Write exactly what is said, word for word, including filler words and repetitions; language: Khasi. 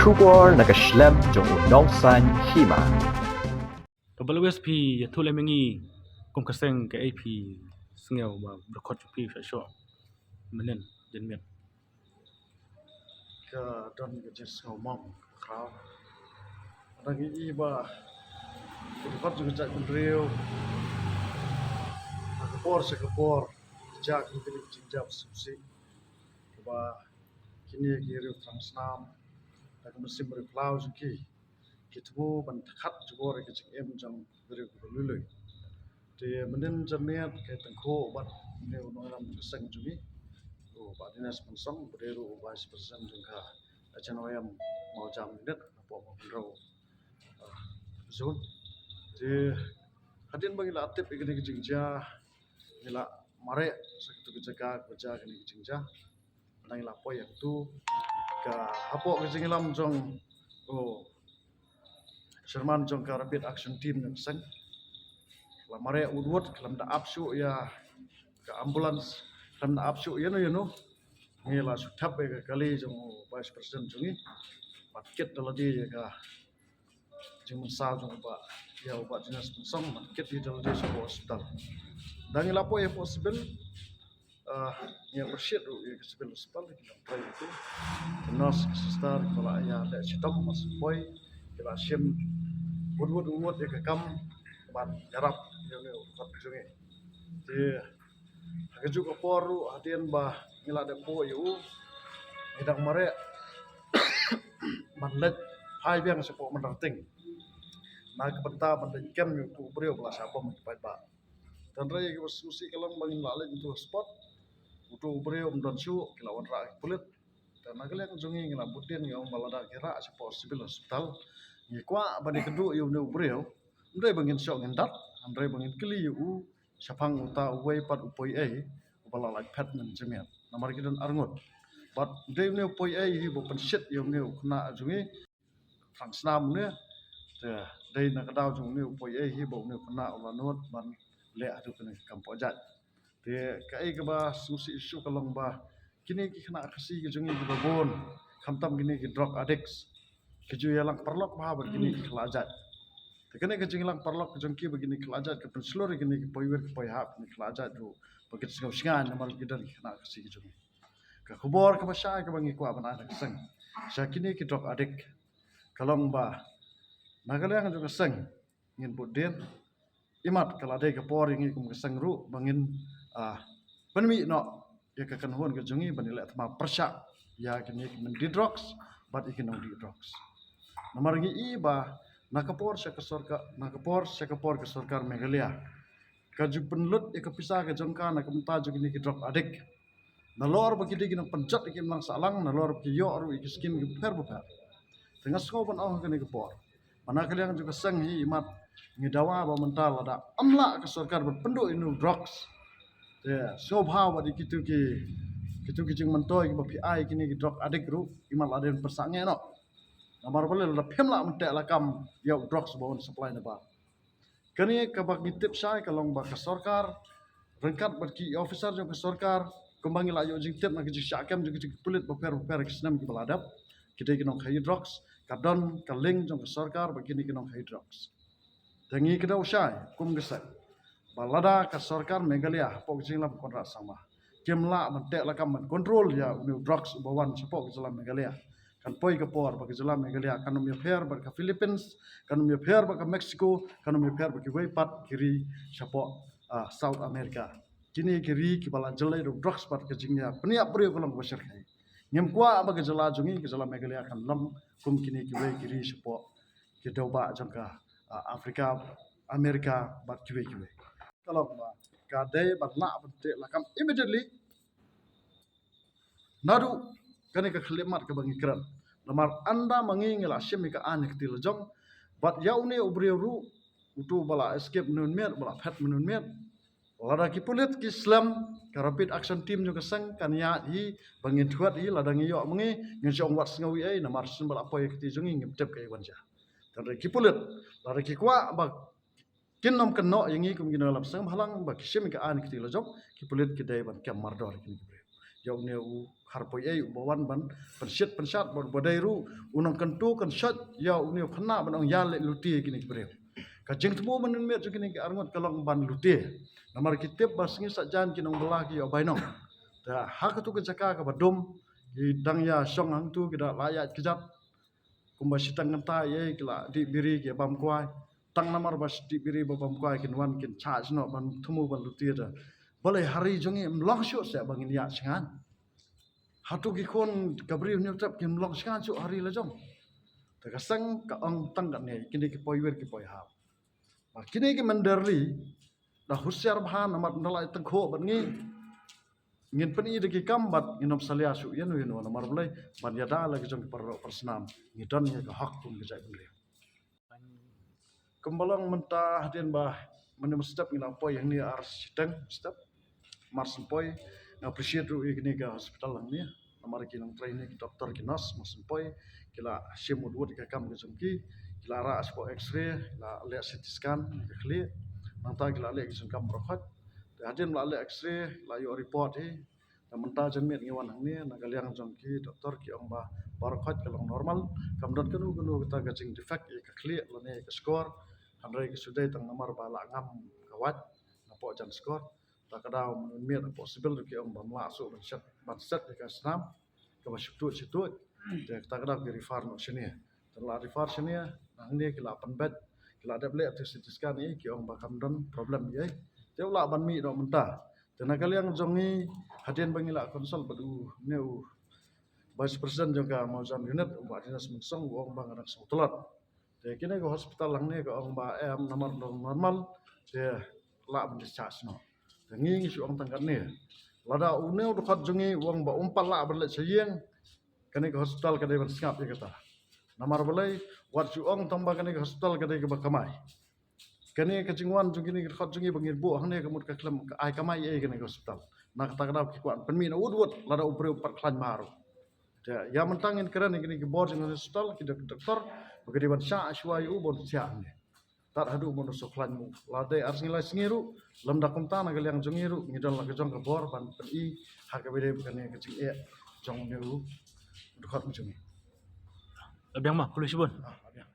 Khubor na ka shlem jong u nongsaiñ hima. Ka ba lwes phi ïathuh lem ïa ngi kum ka seng, kaei phi sngew ba byrkhot jong phi sha shoh mynnin janmiet? Ka don ka jingsngew mong khraw. Nga dang ïohi ba ka byrkhot jong ka jaitbynriew ha ka por sha ka por ka jia ka jingjia sngewsih. Kaba kine ki riew thrang snam da ka mynsiem riewkhlaw jong ki, ki thmu ban khat jubor ïa ka jingim jong ki riew kiba lui lui. Te mynnin janmiet ka tyngkhuh bad une u nongïalam ka seng jong ngi, u Bah Dinesh Mynsong, ba dei ruh u Vice President jong ka H N Y M Mawjam Unit, napoh Mawpynrew, ah, Zone. Te hadien ba ngi la tip ïa kane ka jingjia, ngi la mareh sha katu ka jaka kaba jia kane ka jingjia. Ngi la poi ïa katu ka hapoh ka jingïalam jong u Chairman jong ka Rapid Action Team jong ka seng. La mareh wut wut, khlem da ap shuh ïa ka ambulance, khlem da ap shuh ïano ïano. Ngi la shu thep ïa ka kali jong u Vice President jong ngi bad kit da lade ïa ka jingmynsaw jong u Bah, ïa u Bah Dinesh Mynsong, bad kit ïa da lade sha ka hospital. Da ngi la poi hapoh civil, ah, ngi ïa myrshit ruh ïa ka civil hospital, ki nongtrei ruh, ki nurse, ki sister, kiba la ïaleh shitom, masi poi, ki la shim wut wut wut wut ïa ka kam ban ïarap ïa une u kot jong ngi. Te ha kajuh ka por ruh, hadien ba ngi la dep buh ïa u, ngi dang mareh ban leit phai biang shapoh Mynratiang na ka bynta ban leit kem ïa utu u briew ba la shah bom ha ki paidbah. Hynrei kaba sngewsih ka long ba ngim lah leit into spot. Utu u briew um don shuh, ki la wanrah ki pulit. Te na ka liang jong ngi, ngi la bud dien, ngi ong ba lada ki rah shapoh Civil Hospital, ngi kwah ban ïakynduh ïa une u briew. Ym dei ba ngin shoh ngin dat, hynrei ba ngin kylli ïa u shaphang uta uwei pat u poi ei uba la lait phet mynjynjar. Namar ki don arngut. Bad ym dei une u poi ei hi ba pynshit ïa une u khynnah jong ngi, thrang snam une. Te dei na ka daw jong une u poi ei hi ba une u khynnah u la nud ban leh haduh kane ka kam poh jait. Te kaei kaba sngewsih shuh ka long ba kine ki khynnah Khasi ki jong ngi kiba bun, khamtam kine ki drug addicts, ki ju ïalang paralok bha bad kine ki khynnah jait. Te kane ka jingïalang paralok ka jong ki bad kine ki khynnah jait ka pynshlur ïa kine ki poiwir ki poihap, kine ki khynnah jait ruh ba ki sngew shngaiñ namar ki don ki khynnah Khasi ki jong ngi. Ka khubor kaba shai kaba ngi kwah ban ai na ka seng sha kine ki drug addict ka long ba na ka liang jong ka seng ngin bud dien. Imat ka la dei ka por ïa ngi kum ka seng ruh ba ngin, ah, pynmih noh ïa ka kynhun ka jong ngi ban ïaleh thma pyrshah ïa kine ki myndi drugs bad ïa ki nongdih drugs. Namar ngi i ba na ka por sha ka sorkar, na ka por sha ka por ka sorkar Meghalaya ka ju pynlut ïa ka pisa ka jong ka na ka bynta jong kine ki drug addict. Nalor ba ki dei ki nongpynjot ïa ki imlang sahlang, nalor ba ki ïoh ruh ïa ki skim ki bapher bapher. Te nga sngew ban ong ha kane ka por ba na ka liang jong ka seng hi imat ngi dawa ba mynta lada ym lah ka sorkar ban pynduh ïa une u drugs, te sngewbha ba dei kitu ki, kitu ki jingmyntoi kiba phi ai kine ki drug addict ruh imat la dei ban pynsangeh noh. Namar balei? Lada phim lah ban teh lakam ïa u drugs ba un supply na bar. Kane kaba ngi tip shai ka long ba ka sorkar ryngkat bad ki officer jong ka sorkar, kumba ngi la ïoh jingtip na ka jingshah kem jong ki pulit bapher bapher ki snem kiba la dep, ki dei ki nongkhaïi drugs, ka don ka link jong ka sorkar bad kine ki nongkhaïi drugs. Te ngi kdew shai kum ka seng ba lada ka sorkar Meghalaya hapoh ka jingïalam Conrad Sangma kim lah ban teh lakam ban control ïa une u drugs uba wan shapoh ka jylla Meghalaya, kan poi ka por ba ka jylla Meghalaya kan ym ïapher bad ka Philippines, kan ym ïapher bad ka Mexico, kan ym ïapher bad kiwei pat ki ri shapoh, ah, South America. Kine ki ri kiba la jyllei da u drugs bad ka jingïapynïap briew ka long kaba shyrkhei. Ngim kwah ba ka jylla jong ngi, ka jylla Meghalaya kan long kum kine kiwei ki ri shapoh ki dewbah jong ka, ah, Africa, America bad kiwei kiwei. Ka long ba ka dei ban lah ban teh lakam immediately naduh kane ka khyllipmat kaba ngi kren. Namar ynda ma ngi ngi la shim ïa ka aiñ ha ka kti la jong bad ïa une u briew ruh, utu ba la escape mynmiet, ba la phet mynmiet, lada ki pulit ki slem, ka Rapid Action Team jong ka seng kan ïaid hi ba ngin thuh hi. Lada ngi ïoh ma ngi, ngin shong wat sngew ei ei, namar shisien ba la poi ha ka kti jong ngi ngim tip kaei ban jia. Tang ki pulit lada ki kwah ba kin ym kynnoh ïa ngi kum ki nongïalam seng bhalang ba ki shim ïa ka aiñ ha ka kti la jong, ki pulit ki dei ban kem mardor ïa kine ki briew. ïa une u kharpoi ei uba wan ban pynshit pynshat bad uba dei ruh u nongkyntu kynshoh ïa une u khynnah ban ong ïa leh lute kine ki briew. Ka jingthmu mynmiet jong kine ki arngut ka long ban lute. Namar ki tip ba sngi Saitjaiñ ki nongbylla ki ïoh bainong. Te ha katu ka jaka kaba dum ki dang ïa shong hangtu ki da la ïaid kjat. Kumba shiteng kynta ïa ki la dih biri ki bam kwai. Tang namar ba dih biri ba bam kwai kin wan kin chah shnong ban thmu ban lute da. Balei ha ri jong ngi ym long shuh seh ba ngin ïaid shngain. Hatu ki khun ka briew Hynñiewtrep kim long shngain shuh ha ri la jong. Te ka seng ka ong tang katne kine ki poi wir ki poi haw. Ba kine ki mynder ri da husiar bha namar da la tyngkhuh bad ngi. Ngin pyni da ki kam bad ngin ym salia shuh ïano ïano namar balei ban ïada la ki jong ki para doh para snam ngi don ïa ka hok kum ka jaitbynriew. Kumba long mynta hadien ba mynne mynstep ngi la poi hangne ar shiteng step. Mar syn poi nga appreciate ruh ïa kine ka hospital hangne. Namar ki nongtrei ne ki doktor ki nurse mar syn poi ki la shim wut wut ïa ka kam ka jong ki. Ki la rah shuwa x-ray, ki la leh C T scan ïa ka khlieh. Nangta ki la leh ki jingkam baroh khoit. Te hadien ba la leh x-ray la ïoh report hi. Te mynta janmiet ngi wan hangne na ka liang jong ki doktor ki ong ba baroh khoit ka long normal. Kam don kano kano kata ka jingdefect ïa ka khlieh lane ïa ka shkor. Hynrei ka shu dei tang namar ba la ngam ka wait napoh jan shkor. Ta ka daw mynmiet possible ruh ki ong ba ym lah shuh ban set ban set ïa ka snam kaba shu tuid shu tuid. Te ta ka daw ki refer noh shane. Te la refer shane na hangne ki la pynbeit ki la dep leh te C T scan ïa ki ong ba kam don problem ïa. Te u lah ban mih noh mynta. Te na ka liang jong ngi hadien ba ngi la consult bad u ne u Vice President jong ka Mawjan Unit u Bah Dinas Mynsong u ong ba nga dang sngewtlot. Te kine ka hospital hangne ka ong ba em namar dong normal te lah ban discharge noh. Te ngi ngi shu ong tang katne. Lada une u dkhot jong ngi u ong ba um pat lah ban leit sha ïing kane ka hospital ka dei ban sngap ïa kata. Namar balei wat shu ong tang ba kane ka hospital ka dei kaba kamai. Kane ka jingwan jong kine ki dkhot jong ngi ba ngin buh hangne ka mut ka khlem ka ai kamai ei kane ka hospital. Na kata ka daw ki kwah pynmih na wut wut lada u briew pat khlaiñ bha ruh. Te ïa mynta ngin kren ïa kine ki bor jong ka hospital ki dok- doktor ba ka dei ban shah shuwa ïa u ban shah hangne. Tad haduh ban u shu khlaiñ mo. La dei ar sngi lai sngi ruh lymda kumta na ka liang jong ngi ruh ngi don la ka jong ka bor ban pyni ha kaba dei ba kane ka jingeh jong une u dkhot jong ngi. La biang ma, khublei shibun. Ah, la biang.